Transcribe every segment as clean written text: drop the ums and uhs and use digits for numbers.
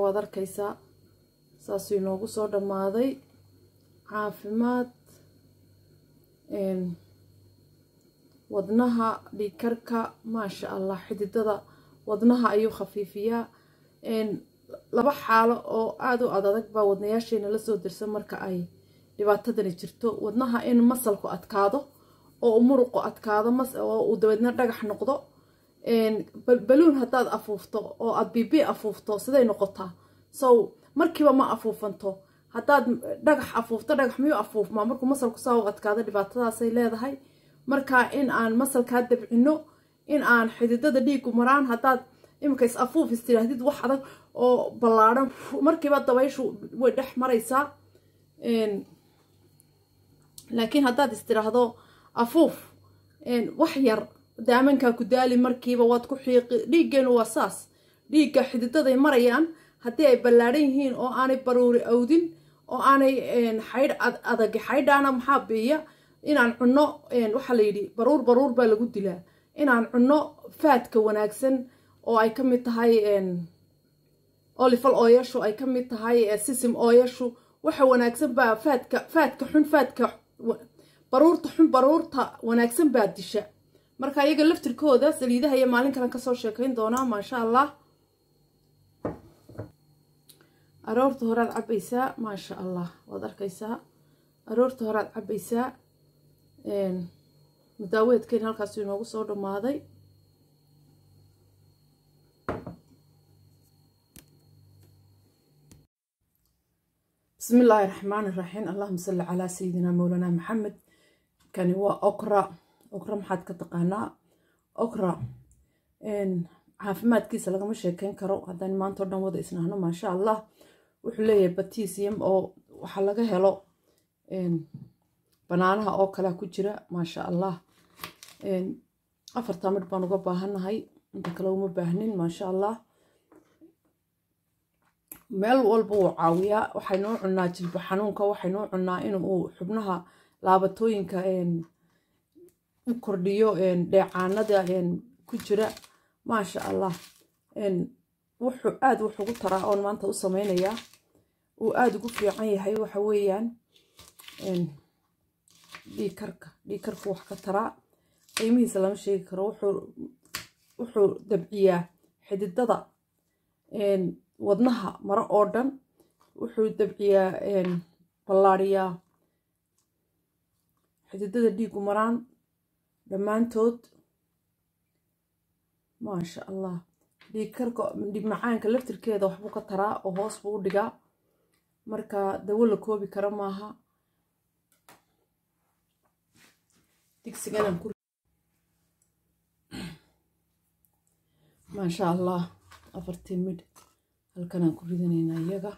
Waad arkaysaa, saasuu inoogu soo dhammaaday. Caafimaad, wadnaha, dhiigkarka, maasha Allah, xididada wadnaha ayuu khafiifiyaa. Laba xaalo oo aada u adadag baa wadnayaasheena lasoo dirsan marka ay dhibaatadani jirto: wadnaha in masalku adkaado oo muruqu adkaado oo uu dabeedna dhagax noqdo. Baluun haddaad afuufto oo aad bibi afuufto, siday noqotaa? So markiiba ma afuufanto. Haddaad dhagax afuufto, dhagax miyuu afuufmaa? Markuu masalku saa u adkaado, dhibaatadaasay leedahay. Marka in aan masalkaa dabcino, in aan xididada dhiigu maraan. Haddaad iminka is afuuf is tiraahdid wax adag oo ballaadhan, markiiba dabayshu way dhex maraysaa. Laakiin haddaad is tiraahdo afuuf wax yar, daamankaa ku daali, markiiba waad ku xiiqi. Dhiiggeenu waa saas, dhiigga xididaday marayaan haddii ay ballaadhan yihiin oo aanay baruuri awdin oo aanay xaydh adag, xaydhaana maxaa biiya? Inaan cunno, waxaa la yidhi baruur baruur baa lagu dilaa. Inaan cunno faadka wanaagsan oo ay ka mid tahay olive oil-ashu, ay ka mid tahay sesame oil-ashu, waxa wanaagsan baa faadka xun, faadka baruurta xun, baruurta wanaagsan baa disha. Marka iyaga laftirkooda saliidaha iyo maalin kalen kasoo sheekayn doonaa, maasha Allah. Aroorta horaad cabaysaa, maasha Allah. Waad arkaysaa, aroorta horaad cabaysaa. Mudaaweedkeen halkaasu inoogu soo dhammaaday. Bismi illaahi raxmaani raxiim, allahuma salli calaa sayidina mowlana Maxamed. Kani waa okra. Okra maxaad ka taqaanaa? Okra caafimaadkiisa lagama sheekeyn karo haddaan maanta o dhan wada isnahno, maasha Allah. Wuxuu leeyahay potassium oo waxaa laga helo banaanaha oo kalea ku jira, maasha Allah. Afartaa midh baan uga baahannahay, inta kale uma baahnin, maasha Allah. Meel walba wuu caawiyaa. Waxaynoo cunnaa jilba xanuunka, waxaynoo cunnaa inuu xubnaha laabatooyinka u kordhiyo dheecaanada ku jira, maasha Allah. Wuxuu aada wax ugu taraa oon maanta u sameynayaa uu aada ugu fiican yahay waxa weeyaan dhiigkarka. Dhiigkarku wax ka taraa, qiimihiisa lama sheegi karo. Wuxuu dabciyaa xididada wadnaha maro oo dhan, wuxuu dabciyaa, ballaadhiyaa xididada dhiigu maraan dhammaantood, maasha Allah. Dhiigkarka, dhiig macaanka laftirkeeda waxbuu ka taraa oo hoos buu u dhigaa. Marka dawo la koobi karo maaha. Digsiganaan ku, maasha Allah, afartii midh halkanaan ku ridanaynaa iyaga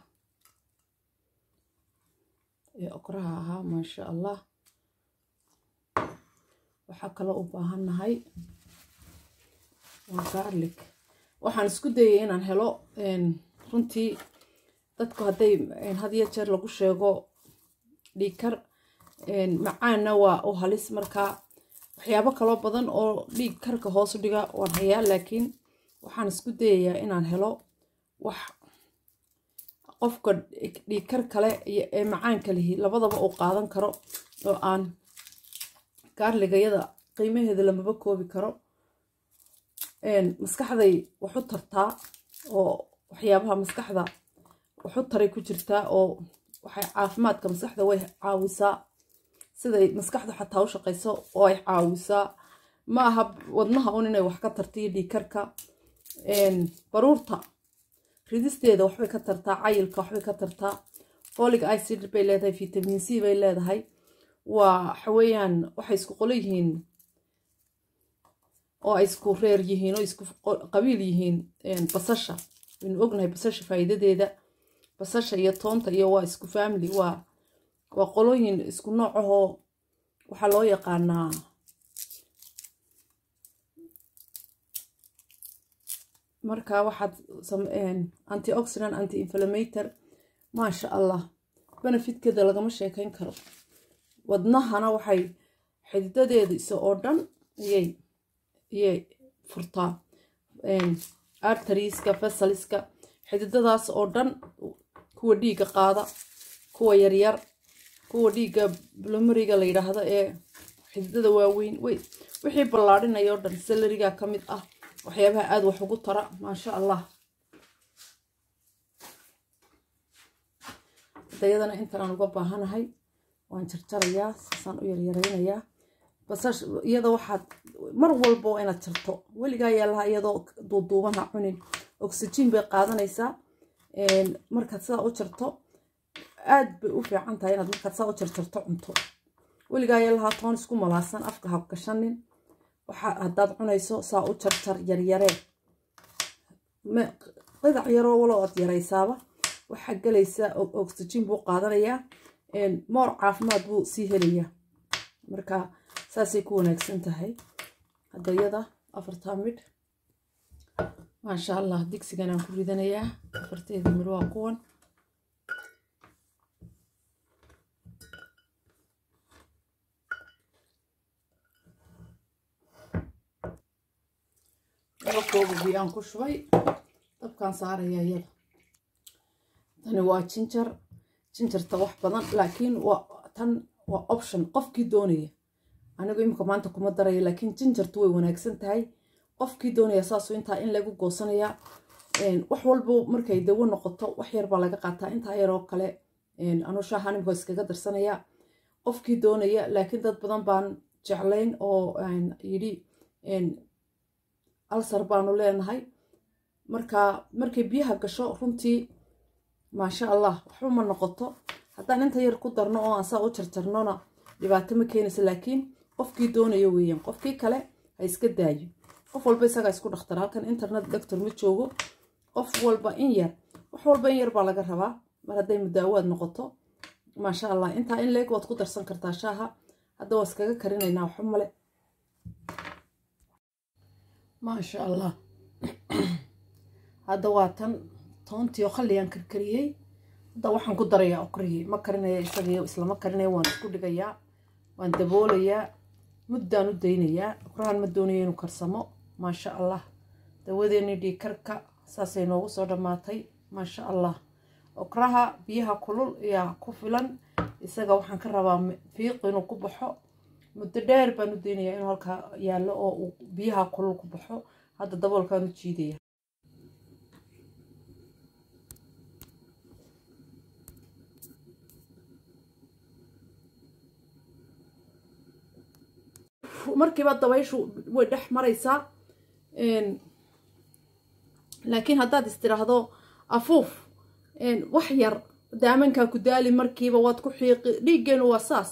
ee okraha ahaa, maasha Allah. Waxaa kaloo u baahannahay waa garlic. Waxaan isku dayay inaan helo. Runtii dadku hadday had iyo jeer lagu sheego dhiigkar, macaanna waa u halis. Marka waxyaabo kaloo badan oo dhiig karka hoos u dhiga waan hayaa, laakiin waxaan isku dayayaa inaan helo wax qofka dhiigkar kale iyo ee macaanka lihi labadaba uu qaadan karo oo aan garlic-gayada qiimaheeda lamaba koobi karo. Maskaxday wax u tartaa oo waxyaabaha maskaxda wax u taray ku jirtaa, oo waxay caafimaadka maskaxda way caawisaa, siday maskaxdu xataa u shaqayso oo ay caawisaa. Ma aha wadnaha un inay wax ka tarto iyo dhiigkarka, baruurta ridisteeda waxbay ka tartaa, cayilka waxbay ka tartaa. Folic acid bay leedahay, vitamin C bay leedahay. Waa waxaweeyaan waxay isku qolo yihiin oo ay isku reer yihiin oo isku qabiil yihiin basasha. Waynu ognahay basasha faa'iidadeeda. Basasha iyo toonta iyo waa isku family, waa qolooyin isku nooc ahoo waxaa loo yaqaanaa. Marka waxaad antioxidant, anti inflammatory, maasha Allah. Benefitkeeda lagama sheekeyn karo. Wadnahana waxay xididadeeda isa oo dhan iyay furtaa, arterieska, vesselska. Xididadaas oo dhan, kuwa dhiigga qaada, kuwa yaryar, kuwa dhiigga blomeriga la yidhaahdo ee xididada waaweyn, wey wixii ballaadhinaya oo dhan celeryga ka mid ah waxyaabaha aada wax ugu tara, maasha Allah. Dayadana intan aan uga baahanahay waan jarjarayaa, saasaan u yaryaraynayaa. Basash iyada waxaad mar walba waa inaad jarto, weligaa yaalaha iyadoo duuduuban ha cunin. Oxygen bay qaadanaysaa markaad sidaa u jarto. Aad bay u fiican tahay inaad markaad saa u jarjarto cunto. Weligaa yaalaha toon isku malaasan afka ha gashanin. Waxa haddaad cunayso saa u jarjar, yaryaree, qidac yaroo walow aad yaraysaaba waxaa gelaysaa oxygen buu qaadanayaa, moor caafimaad buu sii helayaa. Marka saasay ku wanaagsan tahay. Hadda iyada 4taa midh, maasha Allah, digsigan aan ku ridanayaa. 4teedii midh waa kuwan. Laba koobo biyo aan ku shubay, dabkaan saaraya iyada. Tani waa ginger. Gingerta wax badan, laakiin waa tan waa option qofkii doonaya. Anigu imika maanta kuma darayo, laakiin gingertu way wanaagsan tahay qofkii doonaya. Saasuu intaa in lagu goosanayaa. Wax walba markay dawo noqoto wax yar baa laga qaataa, intaa yaroo kale anuu shaaha imika iskaga darsanaya qofkii doonaya. Laakiin dad badan baan jeclayn oo yidhi ulcer baanu leenahay. Marka markay biyaha gasho runtii, maasha Allah, waxba ma noqoto. Haddaan inta yar ku darno oo aan saa u jarjarnona dhibaato ma keenayso, laakiin qofkii doonayo weeyaan. Qofkii kale ha iska daayo. Qof walba isagaa isku dhakhtar, halkan internet doctor ma joogo. Qof walba in yar, wax walba in yar baa laga rabaa mar hadday mudaawaad noqoto, maasha Allah. Intaa in leeg waad ku darsan kartaa shaaha. Hadda waa iskaga karinaynaa, waxba male, maasha Allah. Hadda waa tan toontii oo khalliyaan karkariyey. Hadda waxaan ku darayaa okrihii. Ma karinaya isagii, islama karinaya, waan isku dhigayaa, waan daboolayaa, muddaan u daynayaa. Okrahan ma doonayo inuu karsamo, maasha Allah. Dawadeenii dhiigkarka saasay noogu soo dhammaatay, maasha Allah. Okraha biyaha kulul ayaa ku filan isaga. Waxaan ka rabaa fiiq inuu ku baxo. Muddo dheer baan u daynayaa inuu halkaa yaallo oo uu biyaha kulul ku baxo. Hadda daboolkaan u jiidaya. Markiiba dabayshu way dhex maraysaa, laakiin haddaad istiraahdo afuuf wax yar, daamankaa ku daali, markiiba waad ku xiiqi. Dhiiggeenu waa saas,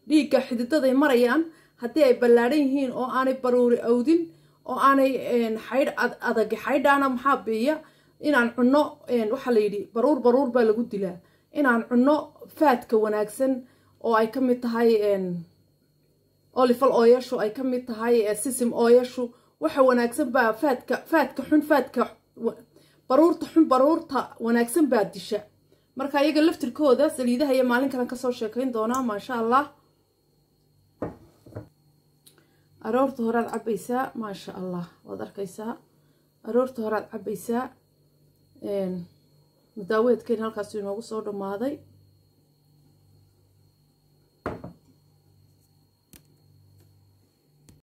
dhiigga xididaday marayaan haddii ay ballaadhan yihiin oo aanay baruuri awdin oo aanay xaydh adag, xaydhaana maxaa biiya? Inaan cunno waxaa la yidhi baruur, baruur baa lagu dilaa. Inaan cunno faadka wanaagsan oo ay ka mid tahay olive oilashu, ay ka mid tahay sesame oilashu, waxa wanaagsan baa faadka, faadka xun, faadka baruurta xun, baruurta wanaagsan baa disha. Marka iyaga laftirkooda saliidaha iyo maalin kalan kasoo sheekayn doonaa, maasha Allah. Aroorta horaad cabaysaa, maasha Allah, waad arkaysaa, aroorta horaad cabaysaa. Mudaaweedkeen halkaas inoogu soo dhammaaday.